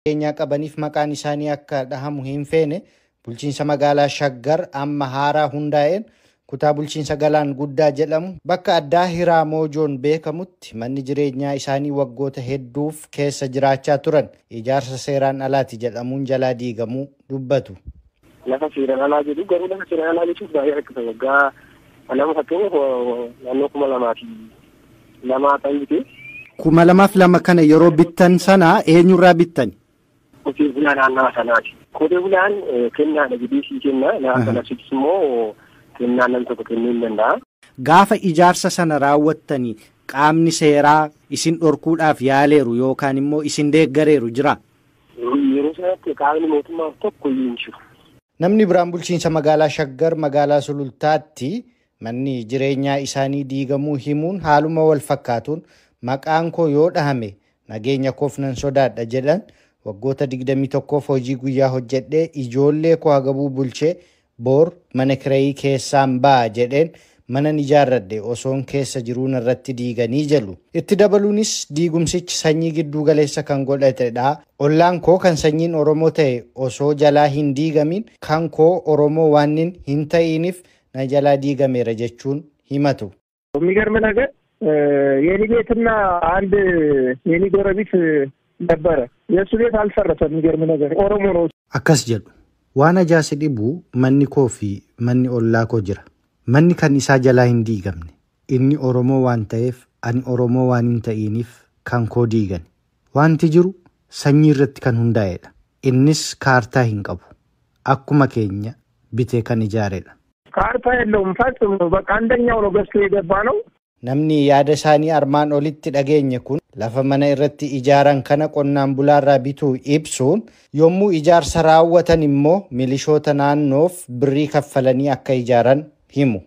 Jireenyaa qabaniif maqaan isaanii akka dhahamu hin feene bulchiinsa magaalaa Shaggar amma haaraa hundaa'een kutaa bulchiinsa Galaan Guddaa jedhamu bakka addaa Hiraa Moojoon beekamutti manni jireenyaa isaanii waggoota hedduuf keessa jiraachaa turan ijaarsa seeraan alaati jedhamuun jalaa diigamuu dubbatu. Lafa seeraan alaa jedhu garuu lafa seeraan alaa jechuun baay'ee rakkisa. Waggaa lama fakkeenyaaf naannoo 2002 kan bite. 2002 kana yeroo bittan sana eenyurraa bittan? Qotee bulaa naannawa sanaati. Qotee bulaan kennaadha jedhee sii kenna. Lafa labsichis immoo kennaa nam tokko kennuu hin danda'a. Gaafa ijaarsa sana raawwattanii qaamni seeraa isin dhorkuudhaaf yaaleeru yookaan immoo isin deeggareeru jira? Yeroo sanatti qaamni mootummaa tokko iyyuu hin jiru. Namni biraan bulchiinsa magaalaa Shaggar magaalaa Sulultaatti manni jireenyaa isaanii diigamuu himuun haaluma wal fakkaatuun maqaan koo yoo dhahame nageenya koof nan sodaadha jedhan waggoota 21f hojii guyyaa hojjedhee ijoollee koo hagabuu bulchee boor mana kirayii keessaan ba'a jedheen manan ijaarradhe osoon keessa jiruun irratti diiganii jedhu. Itti dabaluunis diigumsichi sanyii gidduu galeessa kan godhatedha. Ollaan koo kan sanyiin Oromoo ta'e osoo jalaa hin diigamin kan koo Oromoo waan hin ta'iniif na jalaa diigameera jechuun himatu. የሚገርም ነገር የኔ ቤትና አንድ የኔ ጎረቤት ነበረ። የእሱ ቤት አልፈረሰም። የሚገርም ነገር ኦሮሞ ነው። Akkas jedhu. Waan ajaa'ibsi dhibu manni koo fi manni ollaa koo jira. Manni kan isaa jalaa hin diigamne. Inni Oromoo waan ta'eef ani Oromoo waan hin ta'iniif kan koo diigane. Wanti jiru sanyii irratti kan hundaa'edha. Innis kaartaa hin qabu. Akkuma keenya bitee kan ijaaredha. ካርታ የለውም ፈጽሞ። በቃ አንደኛው ነው ገዝቶ የገባ ነው። Namni yaada isaanii armaan olitti dhageenye kun lafa mana irratti ijaaran kana qonnaan bulaarraa bituu ibsuun yommuu ijaarsa raawwatan immoo milishoota naannoof birrii kaffalanii akka ijaaran himu.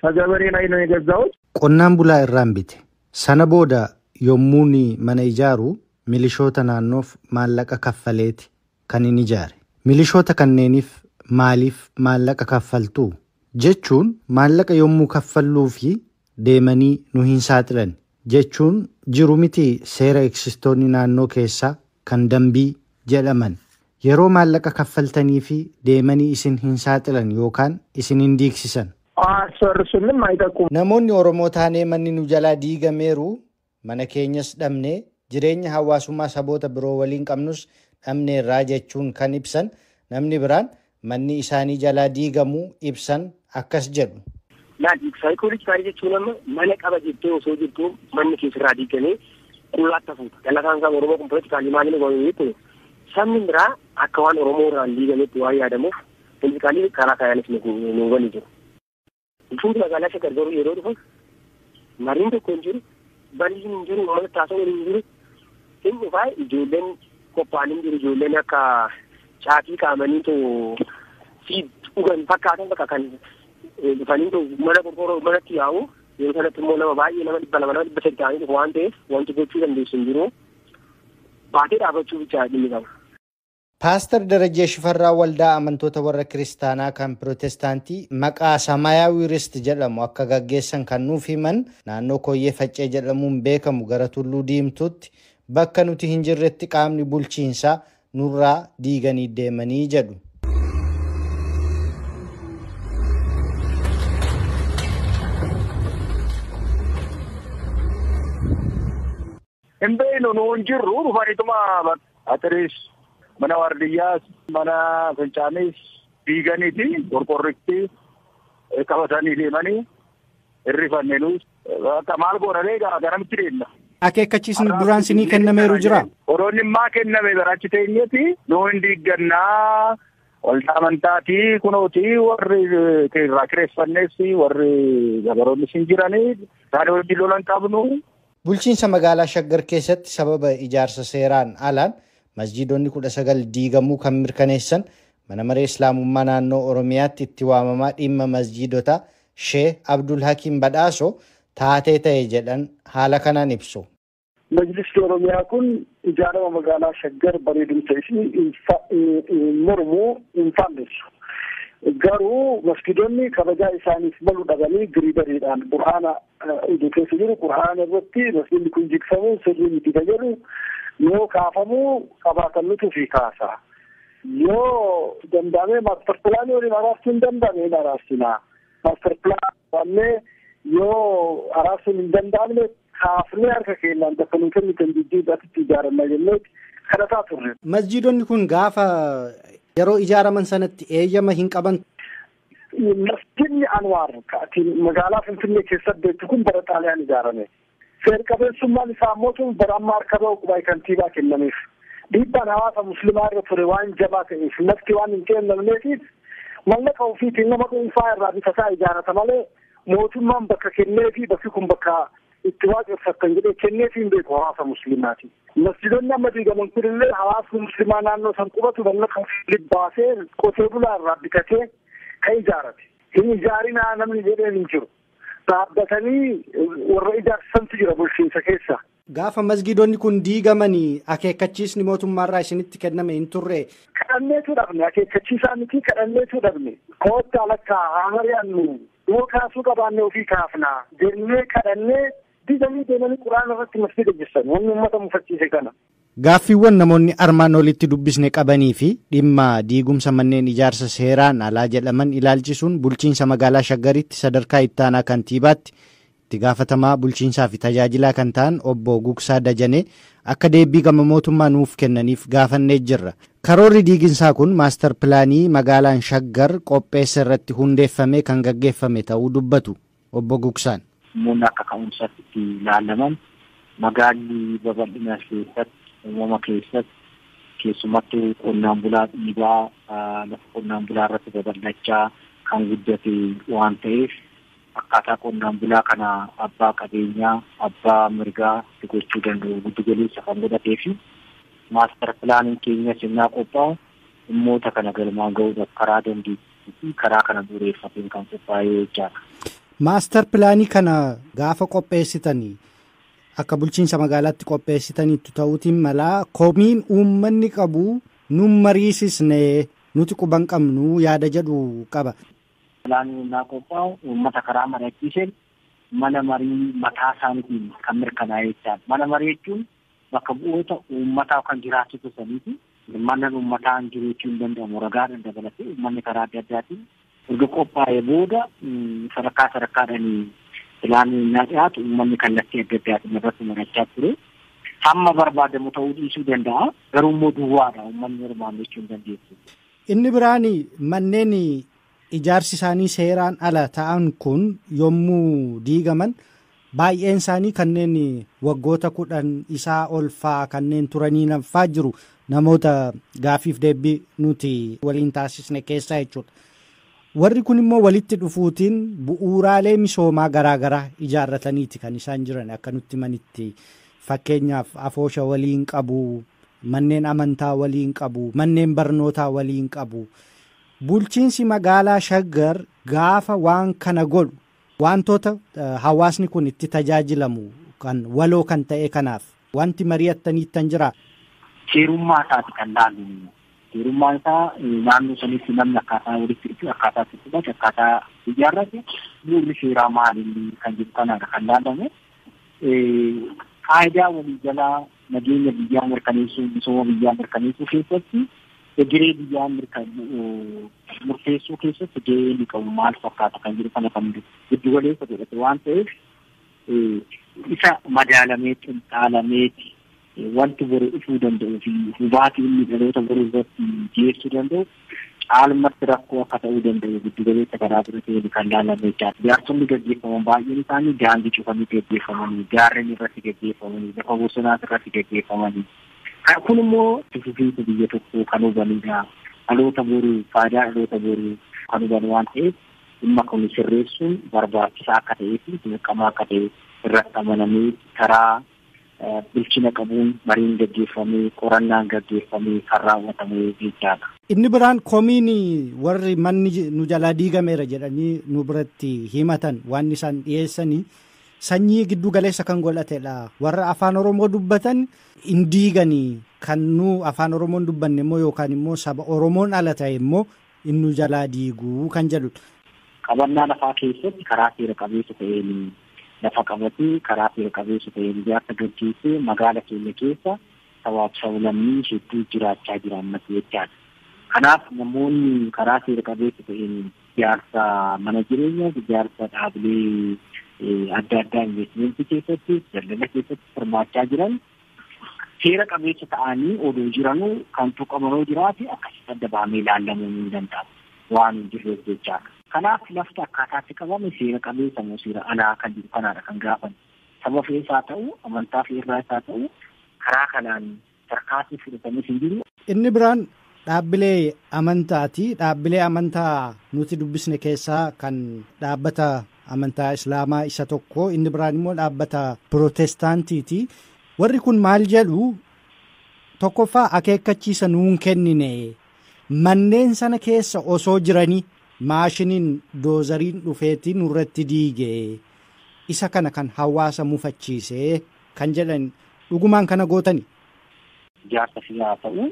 ከገበሬ ላይ ነው የገዛሁት። Qonnaan bulaa irraan bite. Sana booda yommuun mana ijaaru milishoota naannoof maallaqa kaffaleeti kan inni ijaare. Milishoota kanneeniif maaliif maallaqa kaffaltuu? Jechuun maallaqa yommuu kaffalluu fi deemanii nu hin saaxilan jechuun jiru miti seera eegsistoonni naannoo keessaa kan dambii jedhaman. Yeroo maallaqa kaffaltanii fi deemanii isin hin saaxilan yookaan isin hin diigsisan. አያስፈርሱንም፣ አይጠቁም። Namoonni Oromoo taanee manni nu jalaa diigameeru mana keenyas dhabnee jireenya hawaasummaa saboota biroo waliin qabnus dhabneerraa jechuun kan ibsan namni biraan manni isaanii jalaa diigamuu ibsan akkas jedhu. Laal saayikooloojikaalii jechuun amma mana qaba jettee osoo jirtu manni keessarraa diigamee qullaatti hafuudha. Dhalataan isaa Oromoo kun politikaalii maaliin waan jettu sabni biraa akka waan Oromoo irraan diigametti waan yaadamuuf politikaalii karaa kaayaanis nu walii jiru. Bulchiinsi magaalaa Shaggar garuu yeroo dhufu mariin tokko hin jiru, balli hin jiru, uummata taasisuun hin jiru. Hin dhufaa ijoolleen qophaa'anii hin jiru, ijoolleen akka caatii kaa'amanii too fi dhugan fakkaatan bakka kan dhufanii too mana qorqoorroo manatti yaa'u. Yeroo sanatti immoo nama baay'ee nama 200 nama 300 ta'anii dhufu waan ta'eef wanti gochuu dandeessu hin jiru. Baatee dhaabachuu bichaa dhimmi qaba. Paaster Darajjee Shifarraa waldaa amantoota warra Kiristaanaa kan Pirootestaantii maqaa Samaayyaawii Rist jedhamu akka gaggeessan kan nuuf himan naannoo Koyyee Faccee jedhamuun beekamu gara Tulluu Diimtuutti bakka nuti hin jirretti qaamni bulchiinsaa nurraa diiganii deemanii jedhu. Hin beeknu nu hin jirru dhufaniituma atiris mana waardiyyaas mana fincaanis diiganiiti qorqorritti qabatanii deemanii hirrifanneenus bakka maal goonaree garamitti deemna. Akeekkachiisni duraan sinii kennameeru jira. Oroonni immaa kenname barachi teenyeeti nu hin diiggannaa waldaa amantaatii kunooti warri irraa kireeffannees warri gabaroonnis hin jiranii isaan wajjin lolan qabnu. Bulchiinsa magaalaa Shaggar keessatti sababa ijaarsa seeraan alaan masjiidonni 19 diigamuu kan mirkaneessan mana maree Islaamummaa naannoo Oromiyaatti itti waamamaa dhimma masjiidota Shee Abdul Hakiim Badhaasoo taatee ta'e jedhan haala kanaan ibsu. Majlisni Oromiyaa kun ijaarama magaalaa Shaggar bareedumsa isii mormuu hin faalleessu. Garuu masgidonni kabajaa isaaniif malu dhabanii giriidariidhaan qur'aana iddoo keessa jiru qur'aana irratti masgidni kun jigfamuu sirrii miti ka jedhu yoo kaafamuu qabaatannutu fi kaasa. Yoo danda'ame maaster pilaanii waliin araarsuun hin danda'ame hin araarsinaa. Maaster pilaanii waannee yoo araarsuun hin danda'amne kaafnee harka keenyaan bakka nuu kennitan jijjiirraatti ijaaranna jennee kadhataa turre. Masjiidonni kun gaafa yeroo ijaaraman sanatti eeyyama hin qaban. Masjidni Anwaar magaalaa Finfinnee keessatti beektu kun bara Xaaliyaan ijaarame. Seer-qabeessummaan isaa immoo bara amma harka ba'u qubaa kantiibaa kennameef. Dhiibbaan hawaasa musliimaa irra ture waan jabaa ta'eef lafti waan hin kennamneefiif mallaqa ofiitiin nama dhuunfaa irraa bitataa ijaarata malee mootummaan bakka kenneefi bakki kun bakka itti waaqeffattan jedhee kenneefi hin beeku hawaasa musliimaati. Masjidonni amma diigaman kunillee hawaasni musliimaa naannoo san qubatu mallaqa ofii baasee qotee bulaa irraa bitatee kan ijaarate. Hin ijaarinaa namni jedheen hin jiru. Dhaabbatanii warra ijaarsantu jira bulchiinsa keessa. Gaafa masgiidonni kun diigamanii akeekkachiisni mootummaarraa isinitti kenname hin turre. Kadhanneetu dhabne akeekkachiisaa miti kadhanneetu dhabne. Koottaa lakkaa haa mari'annu yoo kaasuu qabaanne ofii kaafnaa jennee kadhannee diiganii deemanii quraana irratti masgiida jigsan wanni uummata mufachiise kana. Gaaffiiwwan namoonni armaan olitti dubbisne qabanii fi dhimma diigumsa manneen ijaarsa seeraan alaa jedhaman ilaalchisuun bulchiinsa magaalaa Shaggaritti sadarkaa ittaanaa kantiibaatti itti gaafatamaa bulchiinsaa fi tajaajilaa kan ta'an obbo Gugsaa Dajanee akka deebii gama mootummaa nuuf kennaniif gaafannee jirra. Karoorri diiginsaa kun maastar pilaanii magaalaan Shaggar qopheessa irratti hundeeffamee kan gaggeeffame ta'uu dubbatu obbo Gugsaan. Namoonni akka ka'umsaatti itti ilaalaman magaalli babal'ina keessatti uumama keessatti keessumattuu qonnaan bulaa dhiibaa lafa qonnaan bulaa irratti babal'achaa kan guddate waan ta'eef akkaataa qonnaan bulaa kana abbaa qabeenyaa abbaa mirgaa itti gochuu danda'u giddu galeessa kan godhatee fi maastar pilaaniin keenya sirnaa qophaa'u dhimmoota kana galmaan gahuudhaaf karaa dandeettii fi karaa kana bu'uureffateen kan qophaa'ee jechaadha. Maastar pilaanii kana gaafa qopheessitanii akka bulchiinsa magaalaatti qopheessitaniitu ta'uutiin malaa komiin uummanni qabu nun mariisisne nuti quban qabnu yaada jedhu qaba. Pilaaniin innaa qophaa'u uummata karaa mari'achiiseen mana marii mataa isaaniitiin kan mirkanaa'e jechaadha. Mana marii jechuun bakka bu'oota uummataa kan jiraachisu saniiti. Mana uummataa hin jiru jechuun hin danda'amu. Ragaadhaan dabalatee uummanni karaa adda addaatiin erga qophaa'ee booda sadarkaa sadarkaadhaan pilaaniin innaa dhiyaatu uummanni kallattii adda addaatiin irratti mari'achaa ture. Hamma barbaadamu ta'uu dhiisuu danda'a. Garuu immoo duwwaadha uummanni hirmaanne jechuu hin dandeessu. Inni biraan manneen ijaarsi isaanii seeraan ala ta'an kun yommuu diigaman baay'een isaanii kanneen waggoota 10 isaa ol faa kanneen turanii naffaa jiru namoota gaafiif deebii nuti waliin taasisne keessaa jechuudha. Warri kun immoo walitti dhufuutiin bu'uuraalee misoomaa garaagaraa ijaarrataniiti kan isaan jiran akka nutti manitti fakkeenyaaf afoosha waliin qabu, manneen amantaa waliin qabu, manneen barnootaa waliin qabu. Bulchiinsi magaalaa Shaggar gaafa waan kana godhu wantoota hawaasni kun itti tajaajilamu kan waloo kan ta'e kanaaf wanti mari'attaniittan jira. Seerummaa isaati kan laallu. Seerummaan isaa naannoo sanitti namni akkaataa walitti dhufu, akkaataa itti qubatu, akkaataa ijaarrate bu'uurri seeraa maali kan jedhu kanaadha kan laalame. Faayidaa waliigalaa nageenya biyyaa mirkaneessuu, misooma biyyaa mirkaneessuu keessatti egeree biyyaa murteessuu keessatti gahee inni qabu maal fakkaata kan jedhu kana kan giddu galeessa godhate waan ta'eef isa madaalamee xinxaalameeti wanti boru dhufuu danda'uu fi hubaatii inni dhaloota boruu irratti geessuu danda'u caalmatti rakkoo akka ta'uu danda'u giddu galeessa karaa godhatee kan laalame jechaadha. Ijaarsonni gaggeeffaman baay'een isaanii daandii cufanii gaggeeffamanii, gaarreen irratti gaggeeffamanii, lafa bosonaas irratti gaggeeffamanii. Kun immoo fufiinsa biyya tokkoo kan hubanidha. Dhaloota boruu, faayidaa dhaloota boruu kan huban waan ta'eef dhimma kun sirreessuun barbaachisaa akka ta'ee fi dirqama akka ta'e irratti amanamee karaa bilchina qabuun mariin gaggeeffamee qorannaan gaggeeffamee kan raawwatamee jechaadha. Inni biraan komiin warri manni nu jalaa diigameera jedhanii nu biratti himatan waan isaan dhiyeessanii sanyii giddu galeessa kan godhatedha. Warra afaan Oromoo dubbatan hin diiganii kan nu afaan Oromoon dubbanne immoo yookaan immoo saba Oromoon ala ta'e immoo Innu jalaa diiguu kan jedhudha. Qabannaa lafaa keessatti karaa seera qabeessa ta'een lafa qabatee karaa seera qabeessa ta'een ijaarsa gaggeessee magaala keenya keessa sabaaf sablammii hedduu jiraachaa jira ammas jechaadha. Kanaaf namoonni karaa seera qabeessa ta'een ijaarsa mana jireenyaa, ijaarsa dhaabilee adda addaa investimentii keessatti, daldala keessatti hirmaachaa jiran seera qabeessa ta'anii odoo jiranuu kan tuqamanoo jiraate akkasitti adda bahamee ilaalamuu ni danda'ama waan hin jirreef jechaadha. Kanaaf lafti akkaataatti qabame seera qabeessa moo seera alaa kan jiru kanaadha kan gaafan. Saba fe'ees haa ta'u, amantaa fe'irraa haa ta'u, karaa kanaan tarkaanfii fudhatames hin jiru. Inni biraan dhaabbilee amantaati. Dhaabbilee amantaa nuti dubbisne keessaa kan dhaabbata amantaa Islaamaa isa tokko. Inni biraan immoo dhaabbata Pirootestaantiiti. Warri kun maal jedhu tokkoffaa akeekkachiisa nuun kennine manneen sana keessa osoo jiranii maashiniin doozariin dhufeetii nurratti diige isa kana kan hawaasa mufachiise kan jedhan dhugumaan kana gootani. Ijaarsa fi haa ta'u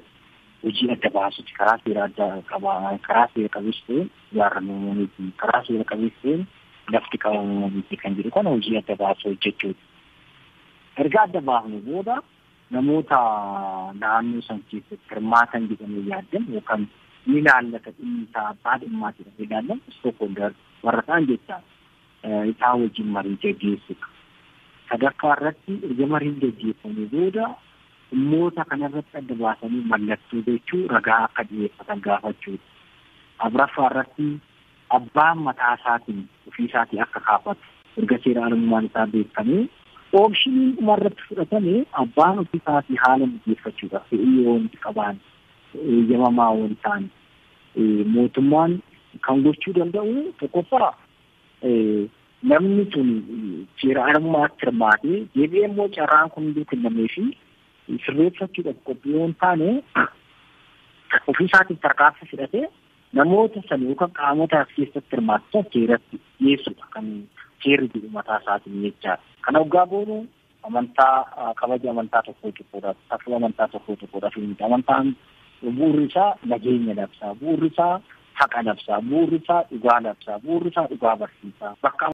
hojii adda baasuti karaa seera adda qaba karaa seera qabeessa ta'een ijaaramuu miti karaa seera qabeessa ta'een lafti qabamuu miti kan jedhu kana hojii adda baasu hojjechuudha. Erga adda baafne booda namoota naannoo san keessatti hirmaatan jedhamee yaaddan yookaan ni ilaallata dhimmi isaa abbaa dhimmaa jedhamee ilaallamu istookholder warra ta'an jecha isaa wajjin marii gaggeessudha. Sadaffaa irratti erga mariin gaggeeffame booda dhimmoota kanarratti adda baasanii mallattoo jechuu ragaa akka dhiyeeffatan gaafachuudha. Afuraffaa irratti abbaan mataa isaatiin ofii isaatii akka kaafatu erga seera alummaan isaa beekamee oomishni dhumarratti fudhatame abbaan ofii isaatii haala mijeeffachuudha. Fe'ii yoo wanti qabaan eeyyamamaa waan ta'an mootummaan kan gochuu danda'u tokkoffaa namni sun seera alummaatti hirmaatee deebi'ee immoo carraan kun hunduu kennamee fi sirreeffachuudhaaf qophii yoo hin taane ofii isaatiin tarkaanfii fudhatee namoota sana yookaan qaamota as keessatti hirmaatan seeratti dhiyeessuudha kan seerri jedhu mataa isaatiin jechaadha. Kana hoggaa goonu amantaa kabaja amantaa tokko tokkodhaaf, safuu amantaa tokko tokkodhaaf miti. Amantaan bu'uurri isaa nageenya labsaa, bu'uurri isaa haqa labsaa, bu'uurri isaa dhugaa labsaa, bu'uurri isaa dhugaa barsiisaa. Bakka